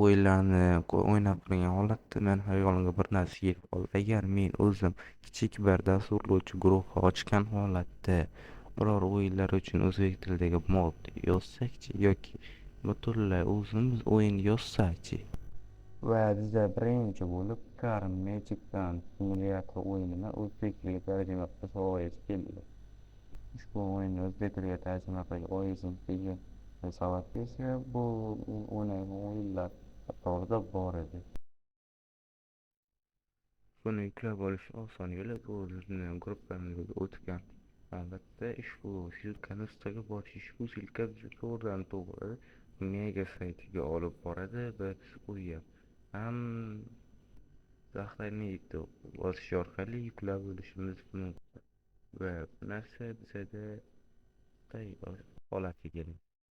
O'yinlarni o'ynab turgan holatda meni hayolimga bir narsa kelib qoldi. Agar men o'zim kichik bir dasturlovchi guruhi ochgan holatda biror o'yinlar uchun o'zbek tilidagi mod yozsakchi yoki butunlay o'zimiz o'yin yozsakchi? Va biza birinchi bo'lib Car Magic Gun Simulator o'yinini o'zbek tiliga tarjima qilish g'oyasi keldi. Ushbu o'yinni o'zbek tiliga tarjima qilish g'oyasini kelgan sabab esa bu o'ynagan o'yinlar qatorida bor edi. Buni yuklab olish oson yo'li bu bizni gruppamizga o'tgan albatta ushbu ссылка ni ustiga bosish. Ushbu ссылка bizni to'g'ridan to'g'ri Mega saytiga olib boradi va biz u yer ham "Сохранить" bosish orqali yuklab olishimiz mumkin va bu narsa bizada holatga keladi.